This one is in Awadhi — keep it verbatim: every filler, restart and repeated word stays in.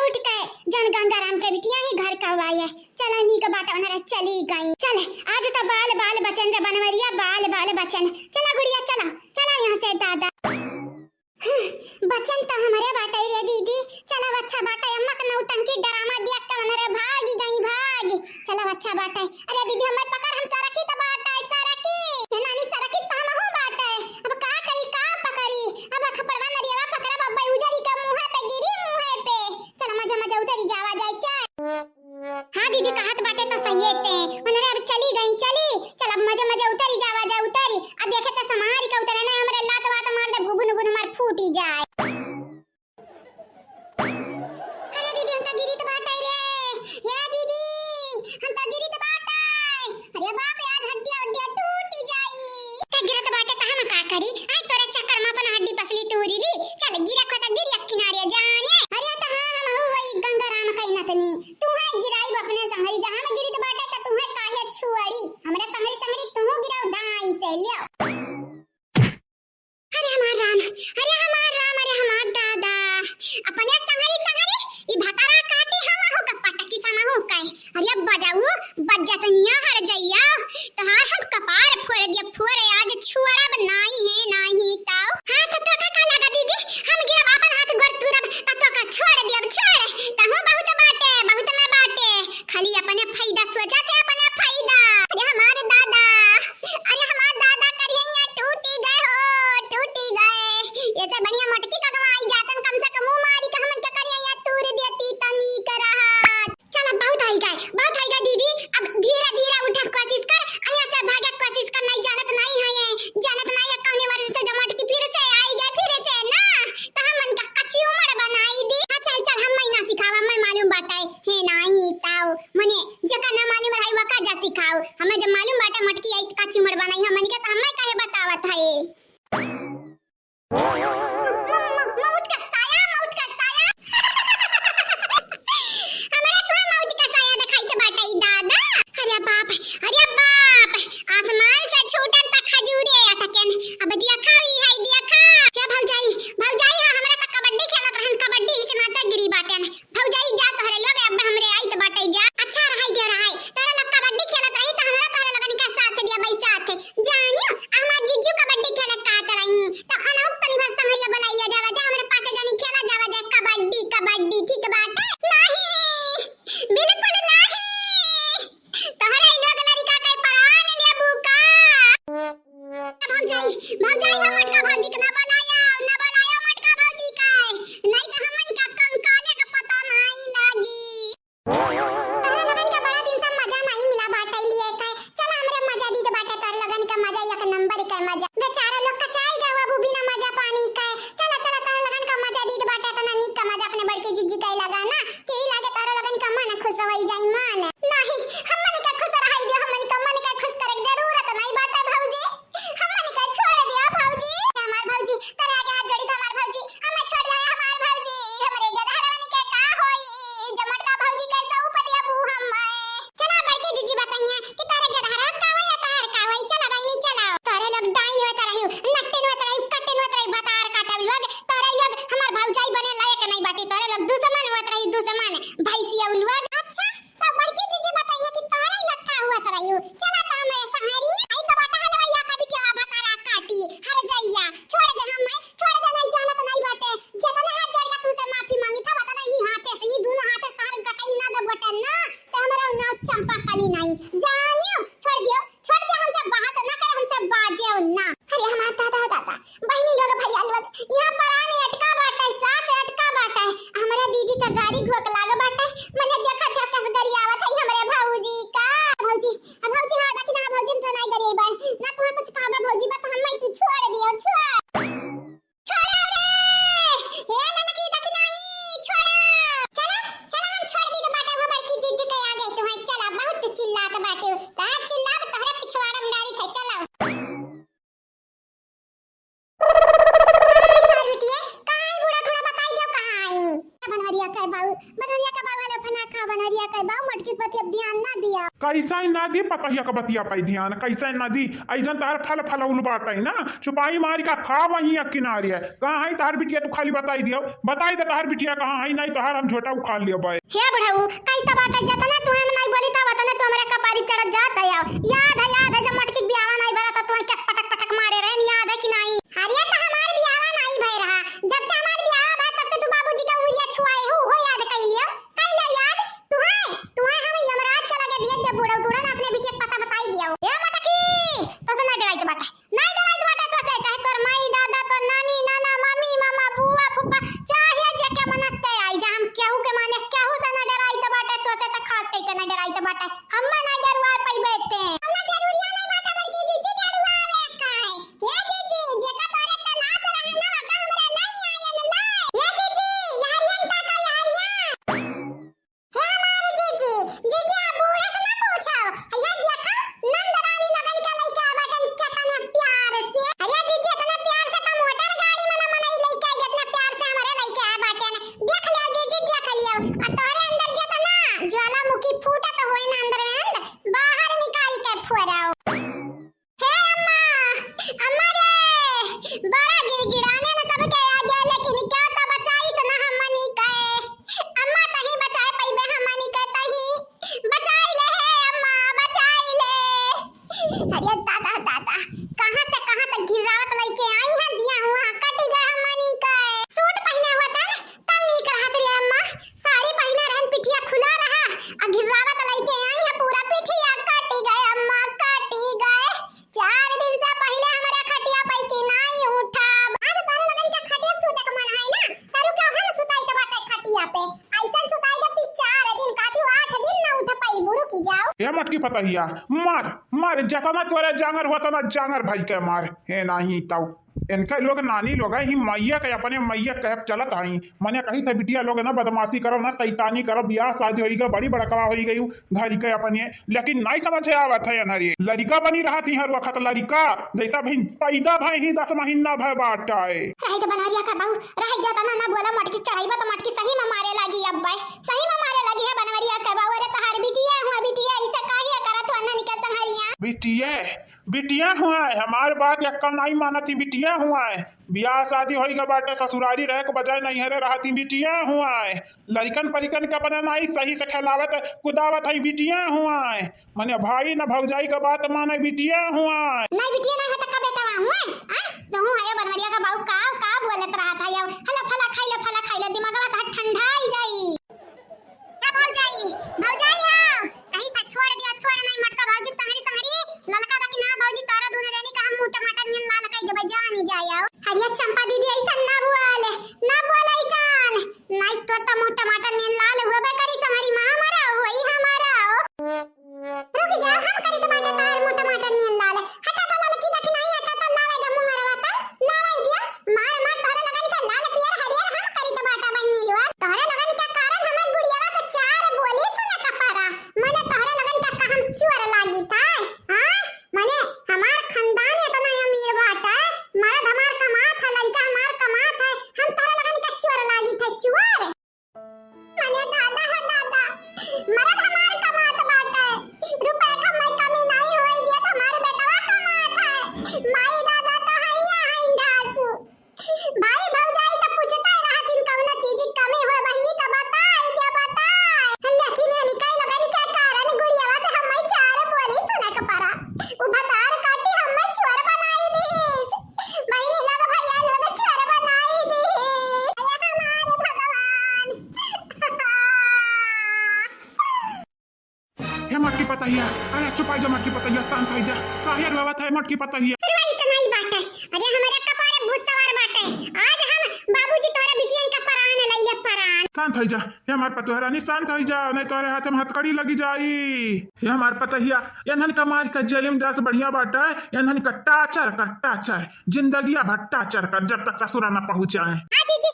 उठ के जन गंगाराम के बिटिया ही घर का हुआ है। चला नीक बाटा, उन्हरे चली गई। चल, आज त बाल बाल बचन रे बनवरिया, बाल बाल बचन। चला गुड़िया, चला, चला यहाँ से दादा। बचन त हमरे बाटे रे दीदी। चला अच्छा बाटे, अम्मा का नौटंकी ड्रामा देख के उन्हरे भागी गई, भागी। चला अच्छा बाटे। अरे दीदी, हमें पकड़, हम सरकी त बाटे, सरकी। ये नानी सरकी त हमहू बाटे। अब का करी, का पकड़ी? अब खपड़वा नरियवा पकड़ा, बब्बई उजरी के मुँहे पे गिरी, मुँहे पे। चला मजा मजा उतरी जावा जाए चाय। हाँ दीदी, कहत बाटे त सहिए ते। उन्हरे अब चली गई, चली। चल अब मजे मजे उतरी जावा जाए, उतरी। अब देखे त समारी का उतरे ना, हमरे लात वात मार दे, भुगुन उगुन मार फूटी जाए। अरे दीदी, हम त गिरी त बाटे रे। या दीदी, हम त गिरी त बाटे। अरे बाप रे, आज हड्डिया उड्डिया टूटी जाई। त गिरत बाटे त हम का करी? आई तोरे चक्कर में अपन हड्डी पसली तूरी ली। चल गिरे को त गिरी एक किनारे जाने। अरे त हाँ, हम हऊ वही गंगाराम कई नतनी। तू है गिराई अपने संगरी, जहाँ में गिरी त बाटे त तू है काहे छुआड़ी। हमरे संगरी संगरी तू गिराओ धाई से लियो। अरे हमार राम, अरे हमार राम, अरे हमार दादा। अपने संगरी संगरी ई भतारा काटी हम हऊ का पटकी समा हऊ काई। अरे बजाऊ, बज्जतनिया हर जइया, तोहार हम कपार फोड़ दिया, फोड़, आज छोड़ब नाही है, नाही ताऊ। हाँ, तो तोका का लगा दीदी, हम गिरब आपन हाथ गोड़ तूरब, आ तोका छोड़ दियब, छोड़। तहूँ बहुत बाटे, बहुत में बाटे, खाली अपने फायदा सोचत है, अपने फायदा। अरे हमार दादा, अरे हमार दादा करिहैया टूटी गए हो, टूटी गए। ये से बढ़िया मोटकी कगवा आई जातन, कम से कम मुँह मारी के हमन के करिहैया तूर देती त नीक रहत। चला, बहुत होई गए, बहुत होई गए दीदी, अब धीरे धीरे उठे के कोशिश कर, यहाँ से भागे के कोशिश कर, नहीं जानत नहीं है ये, जानत नहीं है कौने वर्ष से जमट की फिर से आई गए, फिर से ना, तो हमन का कच्ची उम्र बनाई दी। हाँ, चल चल, हम मैं ना सिखावा, मैं मालूम बाटे, है नाही ताऊ, मने जेका ना मालूम रही वका जा सिखाओ, हमें जब मालूम बाटे मटकी आई तो कच्ची उम्र बनाई, हमन के तो हमें काहे बतावत है। म-, म-, मौत का साया, मौत का साया। हमरा तुहे मौत का साया देखाइत बाटे, ई दादा। अरे बाप, अरे बाप, आसमान से छूटत त खजूरे अटकेन। अब देखा ई है, देखा। क्या भौजाई, भौजाई, हाँ, हमरा त कबड्डी खेलत रहन, कबड्डी ही के नाते गिरी बाटेन। भौजाई, जा तोहरे लोग, अब हमरे आइत बाटे, जा। अच्छा रहाई दे रहाई, तोहरे लोग कबड्डी खेलत रही त हमरा तोहरे लोगन का साथ दिया, भाई साथ। जानियो, हमार जीजू कबड्डी खेले कहत रही, त अनहु तनी भर संगरिया बोलाइया जावा जा, हमरे पासे जानी खेला जावा जा, कबड्डी, कबड्डी, ठीक बाटे? नाही, बिल्कुल नाही। तोहरे लोग लड़का के परान लेबू का? भौजाई, भौजाई, हम मटका भौजी के ना बोलाया, ना बोलाया मटका भौजी के, नहीं तो हमन का कंकाले का पता नहीं लागी। तोहरे लोगन का बड़ा दिन से मजा नहीं मिला बाटे लिए के। चला हमरे मजा दीत बाटे, तोहरे लोगन का मजा एक नंबर के मजा। बेचारा लोग कचाई गए बाबू बिना मजा पानी के। चला, चला, तोहरे लोगन का मजा दीत बाटे, तना निक का मजा अपने बड़की जीजी के लगा ना। के ही लागे तोहरे लोगन का मन खुश होई जाई मन। नहीं, हमन का खुश रहाई दियो, हमन का मन का खुश करे के जरूरत नहीं बाटे भौजी। हमन का छोड़ दिया भौजी। हमार भौजी, तोरे आगे हाथ जोड़ी त हमार भौजी, हमें छोड़ दिया हमार भौजी। हमरे गदहरवन के का होई? जमटका भौजी कैसे ऊपर दिया बू हमें? चला बड़की जीजी बताइए कि तोरे गदहरवा का होई या तोहर का होई? चला बहिनी चला। तोरे लोग डाइन होत रहियो, नट्टिन होत रहियो, कट्टिन होत रहियो, भतार काटब लोग। तोरे लोग हमार भौजाई बने लायक नहीं बाटी। तोरे लोग दुश्मन होत रहियो, दुश्मन। भैंसिया लोग। अच्छा, त बड़की जीजी बताइए कि तोहरे लोग का हुआ तरह यू? चला त हमें संहरी, आई त बाटा हलवैया का बिटिया भतारा काटी, हर जइया, छोड़ दे हमें, छोड़ दे, नहीं जानत नहीं बाटे, जतने हाथ जोड़ के तुमसे माफी मांगी था, वतने ही हाथे से, ही दोनों हाथे से तोहर गटई ना दे बटे ना, ते हमरा नाव चंपा कली नहीं, जानियो, छोड़ दियो, छोड़ दे, हमसे बहस ना करे, हमसे बाजे ना। अरे हमार दादा, दादा, बहिनी लोग, भैया लोग, यहाँ परानी अटका बाटे, सास अटका बाटे। हमरे दीदी का गाड़ी घोक लाग बाटे। मने देखा जा कस गरियावत है हमरे भौजी का। भौजी, अब भौजी, हाँ, देखी ना, भौजी, हम तो नहीं गरियाई बा। ना तुम्हें कुछ काम है, भौजी, बस हम तू छोड़ दियो, छोड़। छोड़ो रे! हे ललकी दखनाही, छोड़ो! चलो, चलो, हम छोड़ दी तो बाटे वो बड़की जीजी के आगे तुम्हें। चला, बहुत चिल्लात बाटे। कहाँ चिल्लाब, तोहरे पिछवाड़ा में डारी थे, चलो। आई तोहर बिटिया, कहाँ आई बूढ़ा, थोड़ा बताई दो कहाँ आई। बनवरिया कर बाबू, बनवरिया का बाऊ वाले फला खा, बनवरिया का बाऊ मटकी पति अब ध्यान ना दिया। कैसे ना दी पतहिया का बतिया पे ध्यान, कैसे ना दी? ऐसन तार फल फलौल बाटे ना, चुपाई मारी का खा वहीं एक किनारे है। कहाँ है तार बिटिया, तू खाली बताई दियो, बताई दे तार बिटिया कहाँ है, नहीं तार हम झोटा उखाड़ लियो बे। हे बुढ़ऊ, कही त बाटे, जतना तू हम नहीं बोली तब तने तू हमरे कपारी चढ़त जात है। याद है, याद है, जब मटकी बियाह नहीं भरा त तू केस पटक पटक मारे रहे, याद है कि नहीं? अरे त हमार बियाह नहीं भय रहा, जब से हमार बियाह भा तब से तू बाबूजी का उंगलिया छुआए हु, हो याद कई लियो, कई लियो याद। तुहे, तुहे हम यमराज के लगे भेज दे, बूढ़ा बूढ़ा ना अपने बिटिया के पता बताई दियो। ए मटकी, तोसे ना डराई त बाटे, ना डराई त बाटे तोसे, चाहे तोर माई, दादा, तोर नानी, नाना, मामी, मामा, बुआ, फूफा, चाहे जे के मनत ते आई जा, हम केहू के माने, केहू से ना डराई त बाटे तोसे, त खास कई के ना डराई त बाटे, हम ना डरवा पइबे ते। हम ना जरूरिया नहीं बाटे बड़की जीजी डरवावे का है। ए जीजी, जेका तोरे त नाच रहे ना, का हमरा नहीं आयन ला। ए जीजी, यारियन का का यारिया। हे हमारे जीजी, जीजी, आप बूढ़ा से ना पूछो। ये देखो, नंद रानी लगन का लइका बाटन केतना प्यार से। अरे जीजी, इतना प्यार से तो मोटर गाड़ी में ना मनई लइका, जितना प्यार से हमारे लइका है बाटन। देख लियो जीजी, देख लियो। आ तोरे अंदर जितना ज्वालामुखी फूटत होए ना अंदर में अंदर, बाहर निकाल के फोड़ो। हे अम्मा, अम्मा रे, बड़ा गिड़गिड़ाने न सबके आ गया, लेकिन क्या तो बचाई से ना हमनी के। अम्मा तही बचाए पइबे हमनी के, तही बचाई ले हे अम्मा, बचाई ले। अरे दादा, दादा, कहाँ से कहाँ तक गिरावत लइके आई है, दिया हुआ कटी गए हमनी के। सूट पहिने हुआ तन, तब नीक रहत रे अम्मा, साड़ी पहिने रहन, पिठिया खुला रहा, आ गिरावत लइके आई है, पूरा पिठिया कटी गए अम्मा, कटी गए। चार दिन से पहिले हमरे खटिया पे की नाई उठब। आज तोरे लगन के खटिया पे सूते के मन है ना, तरू के हम सुताई के बाटे खटिया पे। ऐसन सुताई के ती चार दिन, काती आठ दिन ना उठ पाई, बुरु की जाओ। ए मटकी पतहिया, मार, मार, जतना तोरे जांगर होता ना, जांगर भाई के मार। हे नाही तऊ। इनके लोग नानी लोग ही मैया के अपने मैया कहे चलत हई। मने कही थे बिटिया लोग ना बदमाशी करो, ना शैतानी करो, बियाह शादी होई गई, बड़ी बड़कवा होई गई, घर के अपने, लेकिन नहीं समझ आवत है अनहरी। लड़िका बनी रहत ही हर वक्त लड़िका, जैसा भी पैदा भय ही दस महीना भय बाटा है। रह दे बनवरिया का बहू, रह जा तना ना बोला, मटकी चढ़ाई बा तो मटकी सही में मारे लागी अब भाई, सही में मारे लागी है बनवरिया का बहू। अरे तोहार बिटिया हुआ, बिटिया, इसे काहे करत हुआ ना निकल संहरिया। बिटिया, बिटिया हुआ है, हमार बात यक्का नाई मानत ही, बिटिया हुआ है। बियाह शादी होई गए बाटे, ससुरारी रहे के बजाय नैहरे रहत ही, बिटिया हुआ है। लइकन परिकन के अपने नाई सही से खेलावत, कुदावत है, बिटिया हुआ है। मने भाई न भौजाई का बात माने, बिटिया हुआ है। नहीं बिटिया नहीं होता का बेटा हुआ है? आ? तो हूँ है बनवरिया का बाऊ का, का बोलत रहत है? हला फला खाई ले, फला खाई ले, दिमागवा तो ठंडा ही जाई। का भौजाई, भौजाई हो, कहीं था छोड़ दिया, छोड़ नहीं मटका भौजी तंगरी संगरी, ललका दा कि ना भौजी तोरा दोनों जनी का हम मुंह टमाटर नियन लाल कई देबे, जानी जाए आओ। अरे चंपा दीदी ऐसा ना बोल, ना बोल ऐसा, नहीं तो त मुंह टमाटर नियन लाल हुआ बे करी संगरी माँ हमारा, वही हमारा हो। रुक जा, हम करी त बाटे तोहर मुंह टमाटर नियन लाल, हटा त ललकी दा कि नहीं हटा त लावे दे मुंगरवा त, लावे दिया, मार मार तोहरे लगन के लाल पियर हरियर हम करी त बाटा बहिनी लोग, तोहरे लगन के कारण हमें गुड़ियावा से चार बोली सुने के पड़ा। मने तोहरे लगन का कहम चोर लागी था, हाँ? मने हमार खानदान इतना अमीर बाटे, मर्द हमार कमात है, लड़का हमार कमात है, हम तोहरे लगन का चोर लागी थे, चोर? मने दादा हो दादा, मर्द हमार कमात बाटे, रुपए का मैं कमी नहीं होई दियत, हमार बेटवा कमात है, माई दादा तो हैया है ढासू। भाई भौजाई त पूछते रहतिन कवनो चीज की कमी हो बहिनी त बताई दे बताई। लेकिन ये निकाई लगन के कारण गुड़ियावा से हमें चार बोली सुने के पड़ा। उ भतार काटी हमें चोर बनाई दीस। बहिनी लोग भैया लोग चोर बनाई दीस। अरे हमारे भगवान। हे मटकी पतहिया, अरे चुपाई जा मटकी पतहिया, शांत हो जा। काहे रोवत है मटकी पतहिया? अरे भाई, इतना ही बात है। अरे हमारे कपारे भूत सवार बाटे। आज हम बाबूजी तोरे बिटियन का परान लइले परान। शांत हो जा। हे हमार पतोहरानी शांत हो जा, नहीं तोरे हाथ में हथकड़ी लगी जाई। हे हमार पतहिया, एनहन का मार का जेल में दस बढ़िया बाटे, एनहन का टाचर कर टाचर, जिंदगिया भर टाचर कर, जब तक ससुरा ना पहुँच जाए। हाँ जीजी,